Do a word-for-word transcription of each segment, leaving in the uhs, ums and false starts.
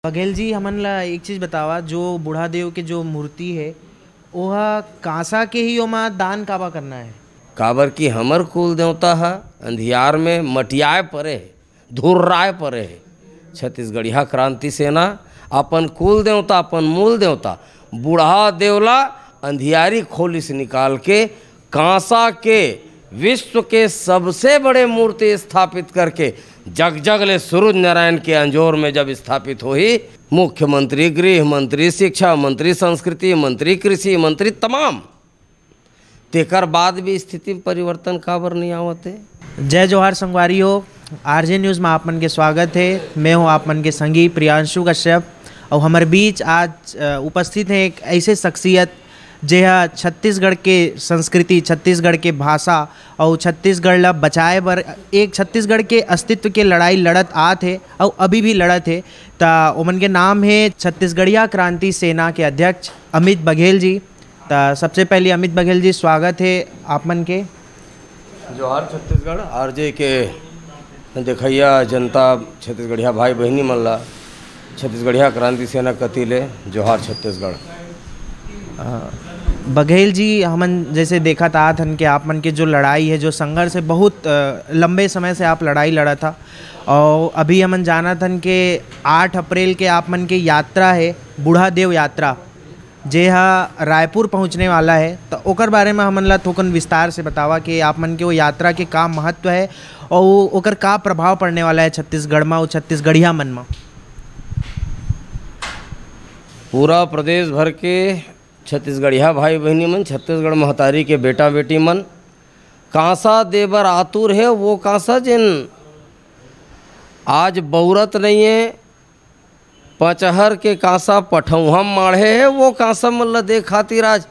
बघेल जी, हमन ला एक चीज बतावा, जो बूढ़ा देव के जो मूर्ति हे, ओहा कांसा के ही, ओमा दान काबर करना हे? काबर कि हमर कुल देवता ह अंधियार में मटियाए परे हे, धुर्राए परे हे। छत्तीसगढ़िया क्रांति सेना अपन कुल देवता, अपन मूल देवता बूढ़ा देव ला अंधियारी खोली से निकाल के कांसा के विश्व के सबसे बड़े मूर्ति स्थापित करके जग जग ले सूरज नारायण के अंजोर में जब स्थापित होही, मुख्यमंत्री, गृह मंत्री, शिक्षा मंत्री, संस्कृति मंत्री, कृषि मंत्री, तमाम, तेकर बाद भी स्थिति में परिवर्तन काबर नहीं आवत हे? जय जोहार संगवारी हो, आरजे न्यूज़ में आप मन के स्वागत हे। मैं हूं आप मन के संगी प्रियांशु कश्यप, और हमर बीच आज अ, उपस्थित हे एक ऐसे शख्सियत, जे ह छत्तीसगढ़ के संस्कृति, छत्तीसगढ़ के भाषा और छत्तीसगढ़ ला बचाए बर एक छत्तीसगढ़ के अस्तित्व के लड़ाई लड़त आत हे और अभी भी लड़त हे। त ओमन के नाम हे छत्तीसगढ़िया क्रांति सेना के अध्यक्ष अमित बघेल जी। त सबसे पहले अमित बघेल जी, स्वागत हे आप मन के। जोहार छत्तीसगढ़, आरजे के देखइया जनता, छत्तीसगढ़िया भाई बहिनी मन ला छत्तीसगढ़िया क्रांति सेना कति ले जोहार छत्तीसगढ़। अ, बघेल जी, हमन जैसे देखत आत हन कि आप मन के जो लड़ाई है, जो संघर्ष है, बहुत, अ, लंबे समय से आप लड़ाई लड़त हा, और अभी हमन जानत हन कि आठ अप्रैल के आप मन के यात्रा है, बूढ़ा देव यात्रा, जे हा रायपुर पहुँचने वाला है, तो ओकर बारे में हमन ला थोकन विस्तार से बतावा कि आप मन के वो यात्रा के का महत्व है और ओकर का प्रभाव पड़ने वाला है छत्तीसगढ़ में और छत्तीसगढ़िया मन में। पूरा प्रदेश भर के छत्तीसगढ़िया भाई बहिनी मन, छत्तीसगढ़ महतारी के बेटा बेटी मन कांसा दे बर आतुर हे। वो कांसा जिन आज बउरत नहीं है, पचहर के कांसा पठौहम माढ़े हे, वो कांसा मन ल दे खातिर आज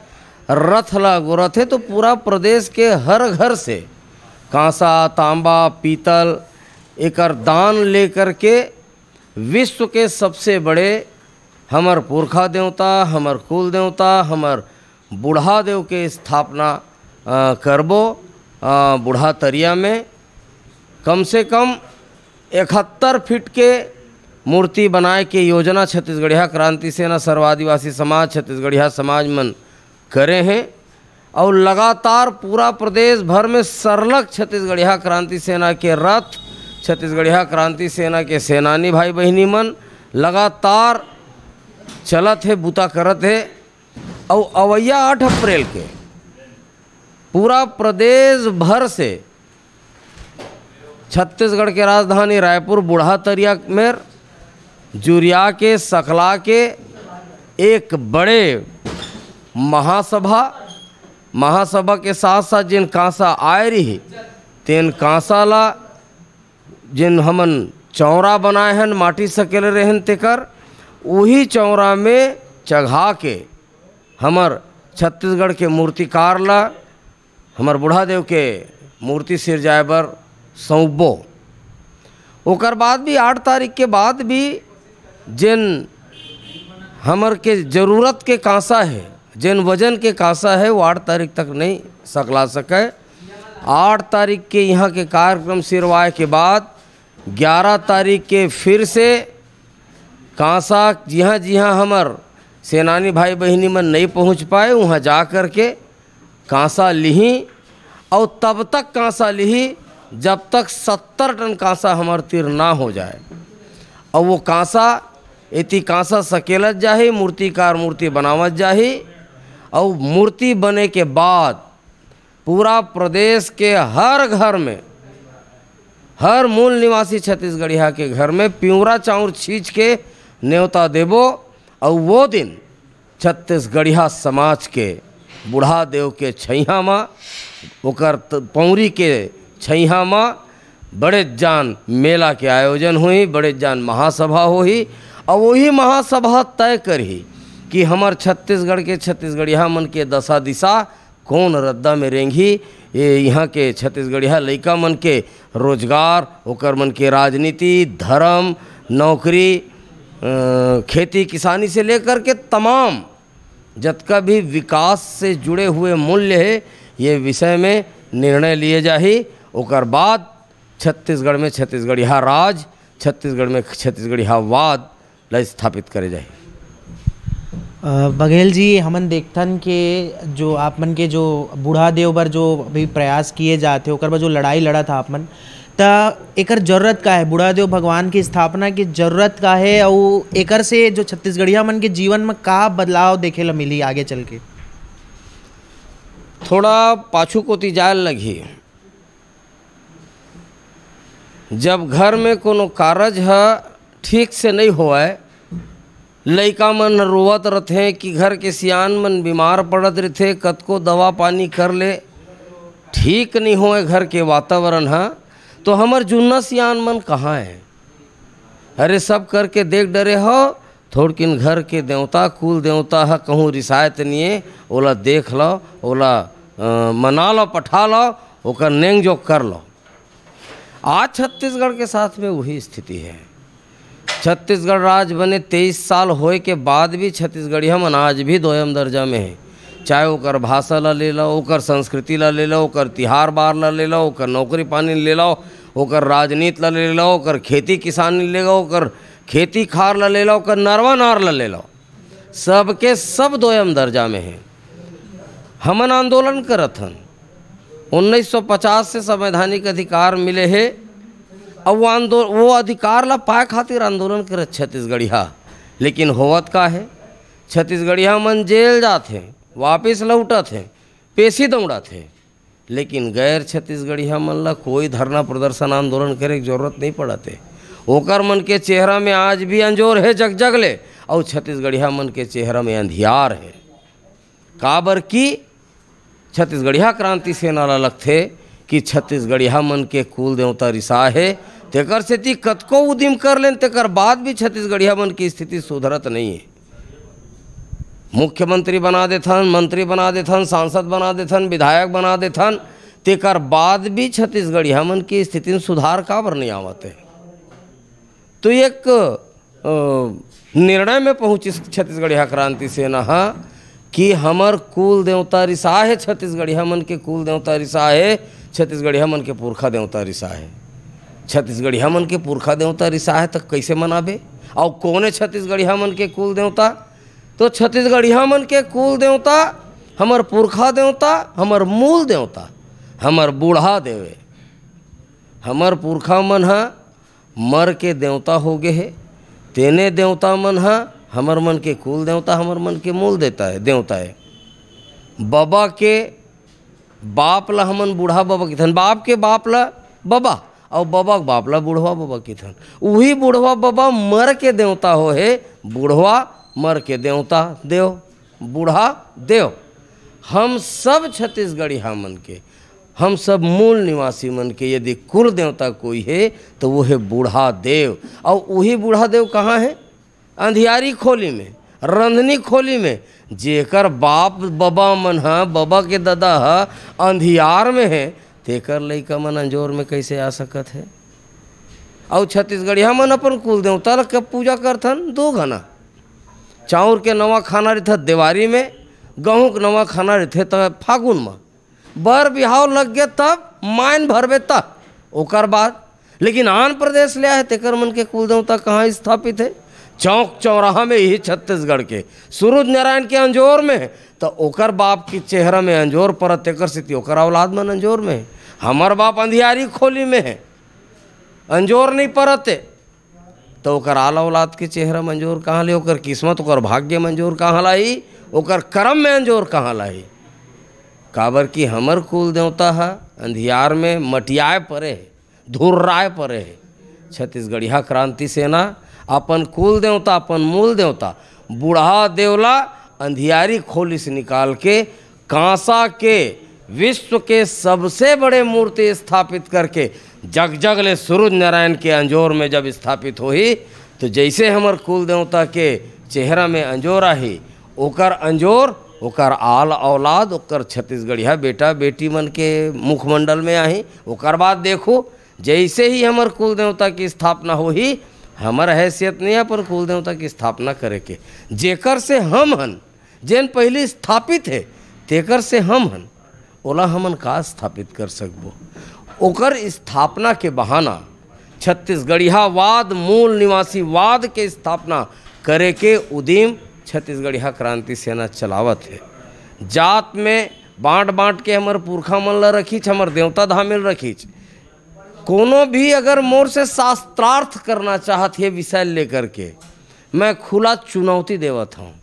रथ ल अगोरत हे। तो पूरा प्रदेश के हर घर से कांसा, तांबा, पीतल एकर दान लेकर के विश्व के सबसे बड़े हमर पुरखा देवता, हमर कुल देवता, हमर बूढ़ा देव के स्थापना, अ, करबो। अ, बूढ़ा तरिया में कम से कम इकहत्तर फीट के मूर्ति बनाए के योजना छत्तीसगढ़िया क्रांति सेना, सर्व आदिवासी समाज, छत्तीसगढ़िया समाज मन करे हैं। और लगातार पूरा प्रदेश भर में सरलग छत्तीसगढ़िया क्रांति सेना के रथ, छत्तीसगढ़िया क्रांति सेना के सेनानी भाई बहिनी मन लगातार चलत हे, बूता करत हे। और अवैया आठ अप्रैल के पूरा प्रदेश भर से छत्तीसगढ़ के राजधानी रायपुर बूढ़ा तरिया मेर जुरिया के, सकला के एक बड़े महासभा, महासभा के साथ साथ जिन कांसा आए रही, तेन कांसा ला जिन हमन चौरा बनाए हन, माटी सकेले रहन तेकर, उही चौरा में चघा के हमर छत्तीसगढ़ के मूर्तिकार ला हमर बूढ़ा देव के मूर्ति सिरजाए बर सौंपबो। ओकर बाद भी आठ तारीख के बाद भी जेन हमर के जरूरत के कांसा है, जेन वजन के कांसा है, वो आठ तारीख तक नहीं सकला सके। आठ तारीख के यहाँ के कार्यक्रम सिरवाए के बाद ग्यारह तारीख के फिर से कांसा, जिहाँ जिहाँ हमर सेनानी भाई बहिनी मन नहीं पहुँच पाए, वहाँ जा कर के कांसा लिही, और तब तक कांसा लिही जब तक सत्तर टन कांसा हमर तीर ना हो जाए। और वो कांसा, एती कांसा सकेलत जाही, मूर्तिकार मूर्ति बनावत जाही, और मूर्ति बने के बाद पूरा प्रदेश के हर घर में, हर मूल निवासी छत्तीसगढ़िया के घर में पिंवरा चाउर छींच के नेवता देबो। और वो दिन छत्तीसगढ़िया समाज के बूढ़ा देव के छैहा म, ओकर त-, पौरी के छैहा म बड़े जान मेला के आयोजन होही, बड़े जान महासभा होही। और वही महासभा तय करही कि हमर छत्तीसगढ़ के छत्तीसगढ़िया मन के दशा दिशा कौन रद्दा में रेंगी, ये यहाँ के छत्तीसगढ़िया लइका मन के रोजगार, ओकर मन के राजनीति, धर्म, नौकरी, अ, खेती किसानी से लेकर के तमाम जतका भी विकास से जुड़े हुए मूल्य है, ये विषय में निर्णय लिए जाही। ओकर बाद छत्तीसगढ़ में छत्तीसगढ़िया राज, छत्तीसगढ़ में छत्तीसगढ़िया वाद ला स्थापित करे जाही। अ, बघेल जी, हमन देखथन के जो आप मन के जो बूढ़ा देव बर जो अभी प्रयास किए जात हे, ओकर बर जो लड़ाई लड़त हा आप मन, त एकर जरूरत का हे? बूढ़ा देव भगवान की स्थापना की जरूरत का हे? अउ एकर से जो छत्तीसगढ़िया मन के जीवन में का बदलाव देखे ला मिली आगे चल के? थोड़ा पाछू कोती जाए लगही। जब घर में कोनो कारज ह ठीक से नहीं होवय, लइका मन रोवत रथे कि घर के सियान मन बीमार पड़त रथे, कतको दवा पानी कर ले, ठीक नहीं होवय घर के वातावरण ह, तो हमर जुन्ना सियान मन कहाँ हे? अरे, सब करके देख डरे हो, थोड़किन घर के देवता, कुल देवता ह कहूँ रिसायत निये, ओला देख लो, ओला, अ, मना लो, पठा लो, ओकर नेंग जोग कर लो। आज छत्तीसगढ़ के साथ में वही स्थिति है। छत्तीसगढ़ राज बने तेईस साल होए के बाद भी छत्तीसगढ़िया मन आज भी दोयम दर्जा में है। चाहे ओकर भाषा ला ले लो, ओकर संस्कृति ला ले लो, ओकर तिहार बार ला ले लो, ओकर नौकरी पानी ले लो, ओकर राजनीति ला ले लो, ओकर खेती किसानी ले लो, ओकर खेती खार ला ले लो, ओकर नरवा नार ला ले लो, सबके सब दोयम दर्जा में है। हमन आंदोलन करत हन, उन्नीस सौ पचास से संवैधानिक अधिकार मिले हे, अब वो आंदो-, वो अधिकार ला पाए खातिर आंदोलन करत छत्तीसगढ़िया। लेकिन होवत का है, छत्तीसगढ़िया मन जेल जात हे, वापिस लौटत हे, पेशी दौड़त हे, लेकिन गैर छत्तीसगढ़िया मन ला कोई धरना प्रदर्शन आंदोलन करे के जरूरत नहीं पड़त हे। ओकर मन के चेहरा में आज भी अंजोर हे जग जग ले, अउ छत्तीसगढ़िया मन के चेहरा में अंधियार हे। काबर कि छत्तीसगढ़िया क्रांति सेना ला लगथे कि छत्तीसगढ़िया मन के कुल देवता रिसा हे, तेकर सेती कतको उदिम कर लेन, तेकर बाद भी छत्तीसगढ़िया मन की स्थिति सुधरत नहीं है। मुख्यमंत्री बना देथन, मंत्री बना देथन, सांसद बना देथन, विधायक बना देथन, तेकर बाद भी छत्तीसगढ़िया मन की स्थिति में सुधार काबर नहीं आवत है? तो एक, अ, निर्णय में पहुंचिस छत्तीसगढ़िया क्रांति सेना ह कि हमर कुल देवता रिसा हे, छत्तीसगढ़िया मन के कुल देवता रिसा हे, छत्तीसगढ़िया मन के पुरखा देवता रिसा हे। छत्तीसगढ़िया मन के पुरखा देवता रिसा हे, त कइसे मनाबे? अउ कोने छत्तीसगढ़िया मन के कुल देवता? तो छत्तीसगढ़िया मन के कुल देवता, हमर पुरखा देवता, हमर मूल देवता, हमर बूढ़ा देवे, हमर पुरखा मन ह मर के देवता हो गे हे। तेने देवता मन ह हमर मन के कुल देवता, हमर मन के मूल देवता हे, देवता हे। बबा के बाप ला हमन बूढ़ा बबा किथन, बाप के बाप ला बबा, अउ बबा के बाप ला बूढ़वा बबा किथन। उही बूढ़वा बबा मर के देवता हो हे, बूढ़वा मर के देवता, देव, बूढ़ा देव। हम सब छत्तीसगढ़िया मन के, हम सब मूल निवासी मन के यदि कुल देवता कोई हे, तो वो हे बूढ़ा देव। अउ उही बूढ़ा देव कहाँ हे? अंधियारी खोली में, रंधनी खोली में। जेकर बाप बबा मन ह, बबा के ददा ह अंधियार में हे, तेकर लइका मन अंजोर में कइसे आ सकत हे? अउ छत्तीसगढ़िया मन अपन कुल देवता ल कब पूजा करथन? दो घना। चाउर के नवा खाना रहिथे देवारी में, गहूं के नवा खाना रहिथे त फागुन म। बर बिहाव लग गे तब मायन भरबे त, ओकर बाद। लेकिन आन प्रदेश ले आए तेकर मन के कुल देवता कहाँ स्थापित हे? चौक चौराहा में यही छत्तीसगढ़ के सूरज नारायण के अंजोर में हे, त ओकर बाप की चेहरा में अंजोर परत, तेकर सेती ओकर औलाद मन अंजोर में हे। हमर बाप अंधियारी खोली में हे, अंजोर नहीं परत हे, त ओकर आल औलाद के चेहरा में अंजोर कहाँ ले, ओकर किस्मत, ओकर भाग्य में अंजोर कहाँ लाही, ओकर करम में अंजोर कहाँ लाही? काबर कि हमर कुल देवता ह अंधियार में मटियाए परे हे, धुर्राए परे हे। छत्तीसगढ़िया क्रांति सेना अपन कुल देवता, अपन मूल देवता बूढ़ा देव ला अंधियारी खोली से निकाल के कांसा के विश्व के सबसे बड़े मूर्ति स्थापित करके जग जग ले सूरज नारायण के अंजोर में जब स्थापित होही, तो जइसे हमर कुल देवता के चेहरा में अंजोर आही, ओकर अंजोर, ओकर आल औलाद, ओकर छत्तीसगढ़िया बेटा बेटी मन के मुखमंडल में आही। ओकर बाद देखो, जइसे ही हमर कुल देवता की स्थापना होही, हमर हैसियत नहीं है अपन कुल देवता की स्थापना करे के। जेकर से हम हन, जेन पहिली स्थापित हे, तेकर से हम हन, ओला हमन का स्थापित कर सकबो? ओकर स्थापना के बहाना छत्तीसगढ़ियावाद, मूल निवासीवाद के स्थापना करे के उदिम छत्तीसगढ़िया क्रांति सेना चलावत हे। जात में बांट बांट के हमर पुरखा मन ल रखिच, हमर देवता धाम ल रखिच। कोनो भी अगर मोर से शास्त्रार्थ करना चाहत हे विषय लेकर के, मैं खुला चुनौती देवत हूँ।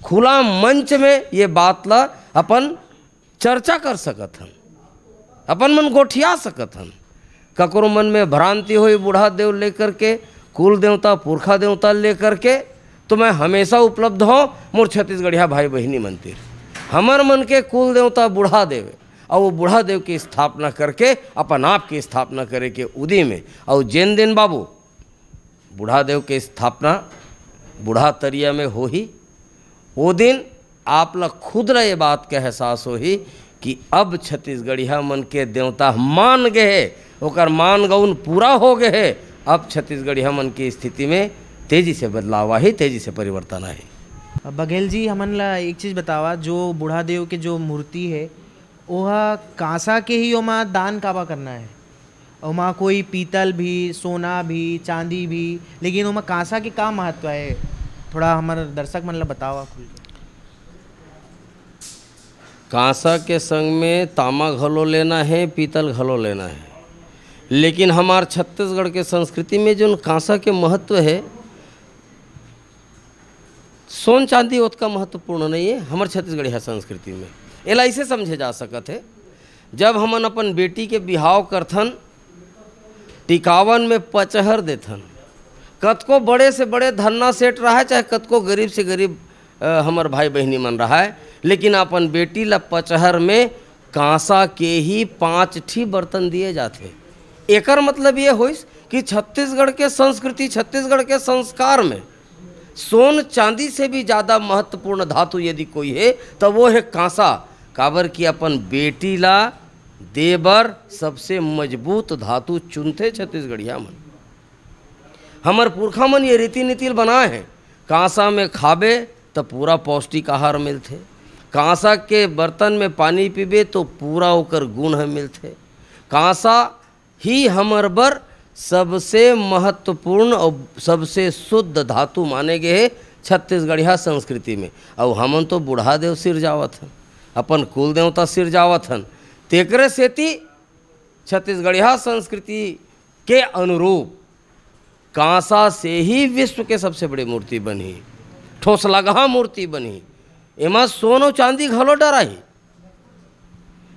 खुला मंच में ये बात ला अपन चर्चा कर सकत हन, अपन मन गोठिया सकत हन। ककरो मन में भ्रांति होई बूढ़ा देव लेकर के, कुल देवता, पुरखा देवता लेकर के, तो मैं हमेशा उपलब्ध हूँ मोर छत्तीसगढ़िया भाई बहिनी मन तीर। हमर मन के कुल देवता बूढ़ा देव, और वो बूढ़ा देव की स्थापना करके अपन आप की स्थापना करे के उदी में, और जेन दिन बाबू बूढ़ा देव के स्थापना बूढ़ा तरिया में होही, ओ दिन आप ला खुद ला ये बात के एहसास होही कि अब छत्तीसगढ़िया मन के देवता मान गए हे, ओकर मान गउन पूरा हो गए हे। अब छत्तीसगढ़िया मन की स्थिति में तेजी से बदलाव आही, तेजी से परिवर्तन आही। बघेल जी, हमन ला एक चीज बतावा, जो बूढ़ा देव के जो मूर्ति है, ओहा कांसा के ही, ओमा दान काबा करना है? ओमा कोई पीतल भी, सोना भी, चांदी भी, लेकिन ओमा कांसा के का महत्व है? थोड़ा हमर दर्शक मन ला बतावा खुल के। कांसा के संग में तामा घलो लेना है, पीतल घलो लेना है, लेकिन हमार छत्तीसगढ़ के संस्कृति में जोन कांसा के महत्व है, सोन चांदी ओतका महत्वपूर्ण नहीं है हमर छत्तीसगढ़िया संस्कृति में। एला ऐसे समझे जा सकत है, जब हमन अपन बेटी के बिहाव करथन, टिकावन में पचहर देथन, कतको बड़े से बड़े धन्ना सेठ रहाय, चाहे कतको गरीब से गरीब, अ, हमर भाई बहिनी मन रहाय, लेकिन अपन बेटी ला पचहर में कांसा के ही पांच ठी बर्तन दिए जाथे। एकर मतलब ये होइस कि छत्तीसगढ़ के संस्कृति, छत्तीसगढ़ के संस्कार में सोन चांदी से भी ज्यादा महत्वपूर्ण धातु यदि कोई है, तो वो है कांसा। काबर कि अपन बेटी ला दे बर सबसे मजबूत धातु चुनथे छत्तीसगढ़िया मन। हमर पुरखा मन ये रीति नीति ल बनाए हैं, कांसा में खाबे त पूरा पौष्टिक आहार मिलथे, कांसा के बर्तन में पानी पीबे तो पूरा ओकर गुण ह मिलथे। कांसा ही हमर बर सबसे महत्वपूर्ण और सबसे शुद्ध धातु माने गए हे छत्तीसगढ़िया संस्कृति में। और हमन तो बूढ़ा देव सिरजावत हन, अपन कुल देवता सिरजावत हन, तेकरे सेती छत्तीसगढ़िया संस्कृति के अनुरूप कांसा से ही विश्व के सबसे बड़े मूर्ति बनही, ठोसलगहा मूर्ति बनही। एमा सोन अउ चांदी घलो डराही।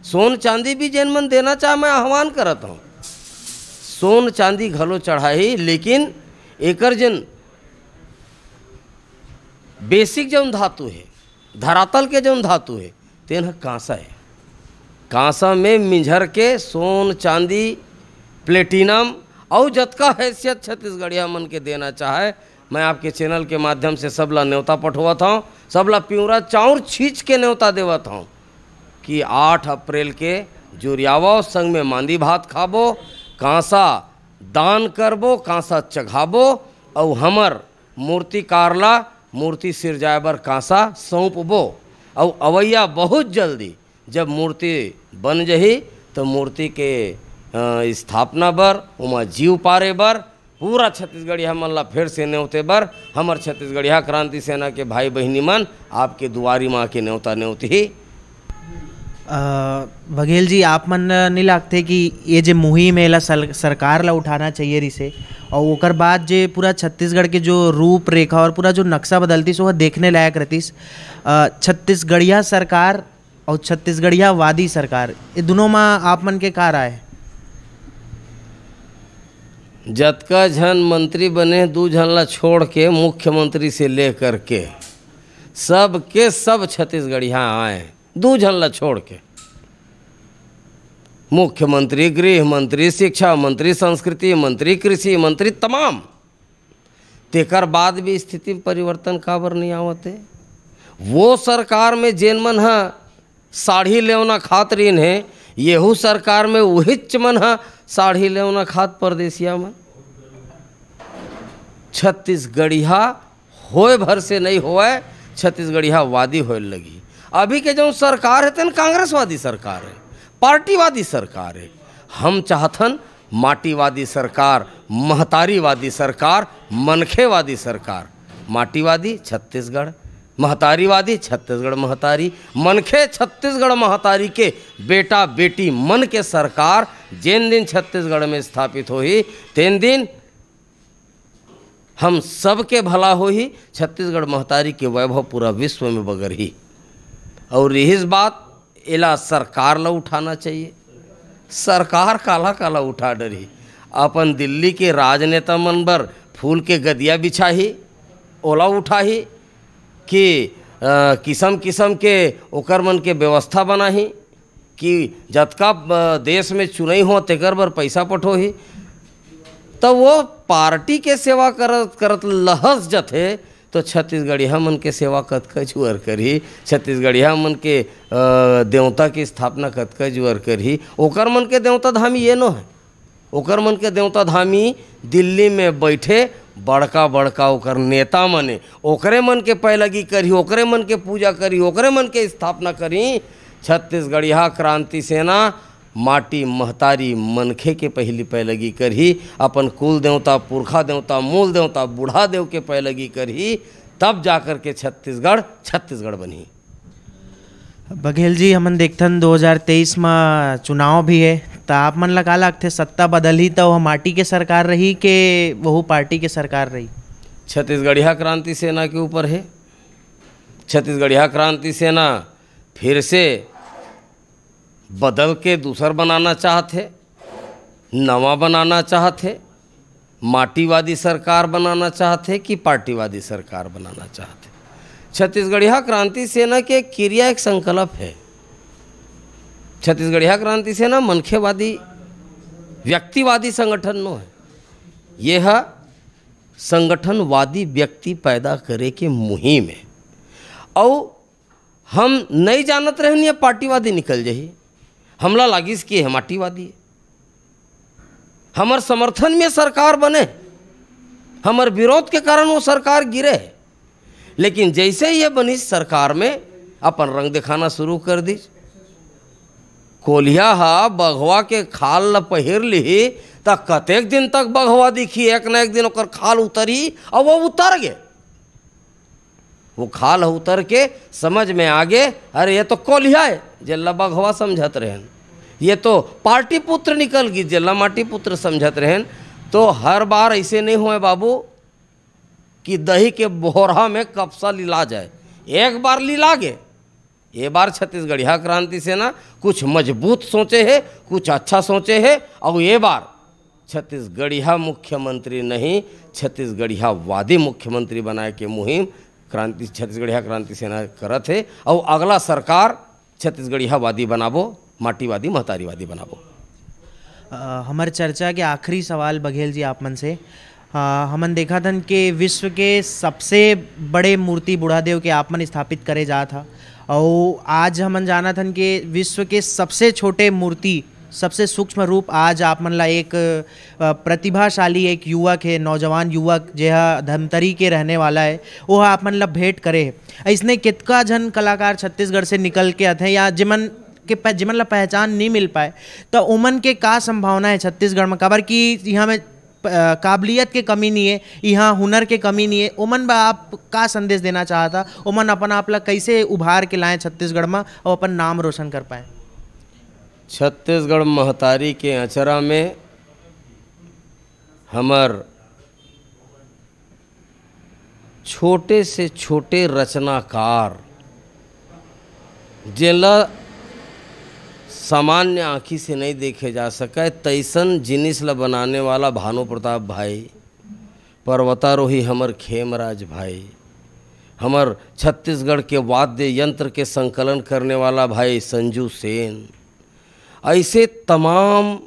सोन चांदी भी जेन मन देना चाह, मैं आह्वान करत हूँ, सोन चांदी घलो चढ़ाही, लेकिन एकर जेन बेसिक जौन धातु है, धरातल के जौन धातु है, तेन ह कांसा है। कांसा में मिंझर के सोन, चांदी, प्लेटिनम अउ जतका हैसियत छत्तीसगढ़िया मन के देना चाहे, मैं आपके चैनल के माध्यम से सबला नेवता पठवत हूँ, सबला पिंवरा चाउर छींच के नेवता देवत हूँ कि आठ अप्रैल के जुरियावो, संग में मांदी भात खाबो, कांसा दान करबो, कांसा चघाबो, अउ हमर मूर्तिकार ला मूर्ति सिरजाए बर कांसा सौंपबो। अउ अवइया बहुत जल्दी जब मूर्ति बन जही, तो मूर्ति के, अ, स्थापना बर, ओमा जीव पारे बर, पूरा छत्तीसगढ़िया मन ला फेर से नेवते बर हमर छत्तीसगढ़िया क्रांति सेना के भाई बहिनी मन आपके दुआरी म आके नेवता नेवतही। अ, बघेल जी, आप मन नहीं लगते कि ये जे मुहिम है, एला सल-, सरकार ला उठाना चाहिए रिसे, और ओकर बाद जे पूरा छत्तीसगढ़ के जो रूपरेखा और पूरा जो नक्शा बदलतीस, वो देखने लायक रहतीस। अ, छत्तीसगढ़िया सरकार और छत्तीसगढ़िया वादी सरकार, ये दोनों में आप मन के का राय है? जतका झन मंत्री बने, दू झन ला छोड़ के, मुख्यमंत्री से लेकर के सब के सब छत्तीसगढ़िया आए, दू झन ला छोड़ के। मुख्यमंत्री, गृह मंत्री, शिक्षा मंत्री, संस्कृति मंत्री, कृषि मंत्री, तमाम। तेकर बाद भी स्थिति में परिवर्तन काबर नहीं आवत है? वो सरकार में जेन मन ह साड़ी लेवना खात रहिन हे, येहू सरकार में उहिच मन ह साड़ी लेवना खात परदेसिया मन। छत्तीसगढ़िया होए भर से नहीं होए, छत्तीसगढ़िया वादी होए लगी। अभी के जो सरकार है, तेन कांग्रेसवादी सरकार है, पार्टीवादी सरकार है। हम चाहथन माटीवादी सरकार, महतारीवादी सरकार, मनखेवादी सरकार। माटीवादी छत्तीसगढ़, महतारीवादी छत्तीसगढ़ महतारी, मनखे छत्तीसगढ़ महतारी के बेटा बेटी मन के सरकार जेन दिन छत्तीसगढ़ में स्थापित होही, तेन दिन हम सबके भला होही, छत्तीसगढ़ महतारी के वैभव पूरा विश्व में बगरही। और यही बात, एला सरकार ला उठाना चाहिए। सरकार काला काला उठा डरही? अपन दिल्ली के राजनेता मन बर फूल के गदिया बिछाही, ओला उठाही कि अ, किसम किसम के ओकर मन के व्यवस्था बनाही कि जतका अ, देश में चुनई हो तेकर बर पैसा पठोही? त वो पार्टी के सेवा करत करत लहस जथे, तो छत्तीसगढ़िया मन के सेवा कतका जुअर करही, छत्तीसगढ़िया मन के अ, देवता के स्थापना कतका जुअर करही? ओकर मन के देवता धामी ये नो है। ओकर मन के देवता धामी दिल्ली में बैठे बड़का बड़का ओकर नेता मने, ओकरे मन के पैलगी करही, ओकरे मन के पूजा करही, ओकरे मन के स्थापना करही। छत्तीसगढ़िया क्रांति सेना माटी महतारी मनखे के पहिली पैलगी करही, अपन कुल देवता, पुरखा देवता, मूल देवता, बूढ़ा देव के पैलगी करही, तब जाकर के छत्तीसगढ़ छत्तीसगढ़ बनही। बघेल जी, हमन देखथन दो हज़ार तेईस म चुनाव भी हे, त आप मन ला का लागथे, सत्ता बदलही त ओह माटी के सरकार रही के वहू पार्टी के सरकार रही? छत्तीसगढ़िया क्रांति सेना के ऊपर हे। छत्तीसगढ़िया क्रांति सेना फिर से बदल के दूसर बनाना चाहत हे, नवा बनाना चाहत हे, माटीवादी सरकार बनाना चाहत हे कि पार्टीवादी सरकार बनाना चाहत हे? छत्तीसगढ़िया क्रांति सेना के किरिया एक संकल्प हे। छत्तीसगढ़िया क्रांति सेना मनखेवादी, व्यक्तिवादी संगठन नो हे। ये ह संगठनवादी व्यक्ति पैदा करे के मुहिम हे। अउ हम नइ जानत रहेन, ये पार्टीवादी निकल जाही। हमला लागिस कि ये माटीवादी हे। हमर समर्थन में सरकार बने, हमर विरोध के कारण वो सरकार गिरे। लेकिन जैसे ये बनिस सरकार में, अपन रंग दिखाना शुरू कर दिस। कोलिया ह बघवा के खाल ल पहिर लिही, त कतेक दिन तक बघवा दिखही? एक न एक दिन ओकर खाल उतरही, अउ वो उतर गे। वो खाल ह उतर के समझ में आ गे, अरे, ये तो कोलिया हे, जेला बघवा समझत रहेन। ये तो पार्टी पुत्र निकल गिस, जेला माटी पुत्र समझत रहेन। तो हर बार ऐसे नहीं होय बाबू कि दही के बोहरा में कपसा लिला जाए। एक बार लिला गे, ये बार छत्तीसगढ़िया क्रांति सेना कुछ मजबूत सोचे हे, कुछ अच्छा सोचे हे, अउ ये बार छत्तीसगढ़िया मुख्यमंत्री नहीं, छत्तीसगढ़ियावादी मुख्यमंत्री बनाए के मुहिम क्रांति, छत्तीसगढ़िया क्रांति सेना करत हे। अउ अगला सरकार छत्तीसगढ़ियावादी बनाबो, माटीवादी, महतारीवादी बनाबो। अ, हमर चर्चा के आखिरी सवाल बघेल जी आप मन से। अ, हमन देखत हन कि विश्व के सबसे बड़े मूर्ति बूढ़ा देव के आप मन स्थापित करे जात ह, अउ आज हमन जानत हन कि विश्व के सबसे छोटे मूर्ति, सबसे सूक्ष्म रूप आज आप मन ला एक, अ, प्रतिभाशाली एक युवक हे, नौजवान युवक, जे ह धमतरी के रहने वाला हे, वो ह आप मन ला भेंट करे हे। अइसने केतका झन कलाकार छत्तीसगढ़ से निकल के आथे या जेमन के प-, जेमन ला पहचान नहीं मिल पाए, त ओमन के का संभावना हे छत्तीसगढ़ में? काबर कि यहाँ में प-, अ, काबिलियत के कमी नहीं हे, यहाँ हुनर के कमी नहीं हे, ओमन बा आप का संदेश देना चाहता? ओमन अपन आप ला कैसे उभार के लाएं छत्तीसगढ़ में अउ अपन नाम रोशन कर पाए? छत्तीसगढ़ महतारी के अचरा में हमर छोटे से छोटे रचनाकार, जेला सामान्य आँखी से नहीं देखे जा सके, तैसन जिनिस ला बनाने वाला भानु प्रताप भाई, पर्वतारोही हमर खेमराज भाई, हमर छत्तीसगढ़ के वाद्य यंत्र के संकलन करने वाला भाई संजू सेन, ऐसे तमाम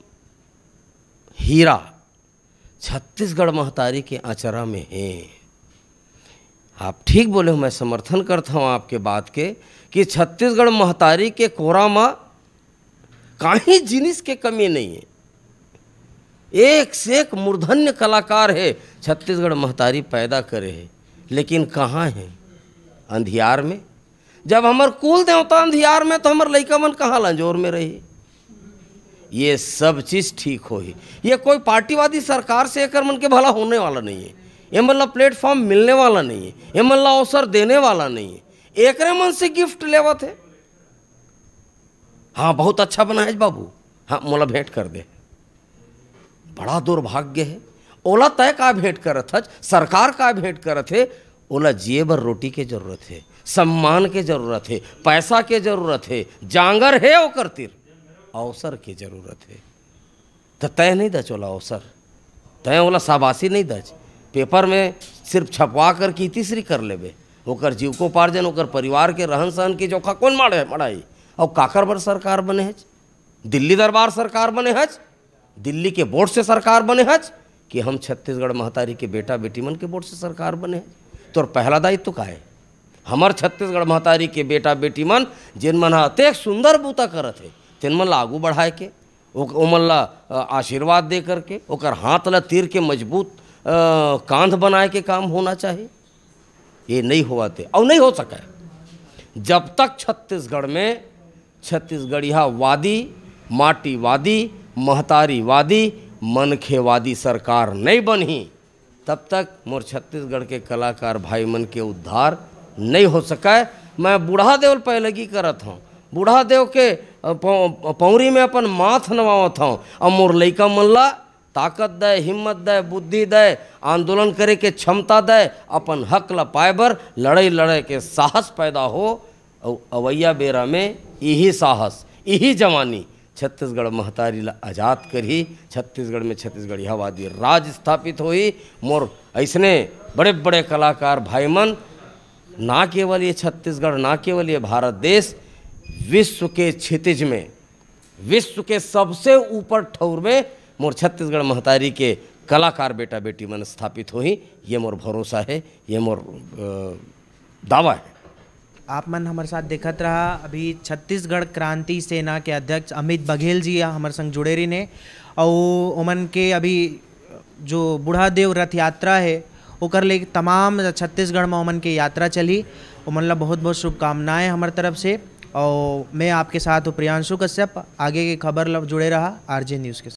हीरा छत्तीसगढ़ महतारी के अचरा में हे। आप ठीक बोले हो, मैं समर्थन करता हूँ आपके बात के कि छत्तीसगढ़ महतारी के कोरा म काहीं जिनिस के कमी नहीं हे। एक से एक मूर्धन्य कलाकार हे, छत्तीसगढ़ महतारी पैदा करे हे, लेकिन कहाँ हे? अंधियार में। जब हमर कुल देवता अंधियार में, तो हमर लइका मन कहाँ ल अंजोर में रही? ये सब चीज ठीक होही। ये कोई पार्टीवादी सरकार से एकर मन के भला होने वाला नहीं है। ये मन ला प्लेटफॉर्म मिलने वाला नहीं है। ये मन ला अवसर देने वाला नहीं है। एकरे मन से गिफ्ट लेवत है। हाँ, बहुत अच्छा बनाए बाबू, हाँ, मोला भेंट कर दे। बड़ा दुर्भाग्य है। ओला तय का भेंट करत हच, सरकार का भेंट करत है? ओला जिए बर रोटी के जरूरत है, सम्मान के जरूरत है, पैसा के जरूरत है, जांगर है ओकर तीर, अवसर के जरूरत है। त तय नहीं दच ओला अवसर, तय ओला शाबाशी नहीं दच। पेपर में सिर्फ छपवा कर की तीसरी कर लेबे। ओकर जीविकोपार्जन, ओकर परिवार के रहन सहन की जोखा कौन माड़े मड़ाई? और काकर बर सरकार बने हच? दिल्ली दरबार सरकार बने हच? दिल्ली के बोर्ड से सरकार बने हच? कि हम छत्तीसगढ़ महतारी के बेटा बेटी मन के बोर्ड से सरकार बने हच? तोर पहला दायित्व का है? हमर छत्तीसगढ़ महतारी के बेटा बेटी मन, जेन मन ह अतेक सुंदर बूता करत हे, तेन मन ला आगू बढ़ाए के, ओ-, ओमन ला, अ, आशीर्वाद दे करके, ओकर हाथ ला तीर के मजबूत, अ, कांध बनाए के काम होना चाहिए। ये नहीं होवत हे, अउ नहीं हो सके। जब तक छत्तीसगढ़ में छत्तीसगढ़ियावादी, माटीवादी, महतारीवादी, मनखेवादी सरकार नहीं बनही, तब तक मोर छत्तीसगढ़ के कलाकार भाई मन के उद्धार नहीं हो सके। मैं बूढ़ा देव ल पैलगी करत हूँ, बूढ़ा देव के, अ, पौ-, पौरी में अपन माथ नवावत हूँ। अब मोर लइका मन ला ताकत दे, हिम्मत दे, बुद्धि दे, आंदोलन करे के क्षमता दे, अपन हक ला पाए बर लड़ाई लड़े के साहस पैदा हो। अउ अवैया बेरा में इही साहस, इही जवानी छत्तीसगढ़ महतारी ला आजाद करही। छत्तीसगढ़ में छत्तीसगढ़ियावादी राज स्थापित होही। मोर ऐसने बड़े बड़े कलाकार भाई मन, ना केवल ये छत्तीसगढ़, ना केवल ये भारत देश, विश्व के क्षितिज में, विश्व के सबसे ऊपर ठौर में मोर छत्तीसगढ़ महतारी के कलाकार बेटा बेटी मन स्थापित होही। ये मोर भरोसा है, ये मोर, अ, दावा है। आप मन हमर साथ देखत रहा, अभी छत्तीसगढ़ क्रांति सेना के अध्यक्ष अमित बघेल जी ह हमर संग जुड़े रहिन हे, अउ ओमन के अभी जो बूढ़ा देव रथ यात्रा है, ओकर ले तमाम छत्तीसगढ़ में ओमन के यात्रा चली। ओमन ला बहुत बहुत शुभकामनाएं हमर तरफ से, और मैं आपके साथ हूँ प्रियांशु कश्यप। आगे के खबर ला जुड़े रहा आरजे न्यूज़ के साथ।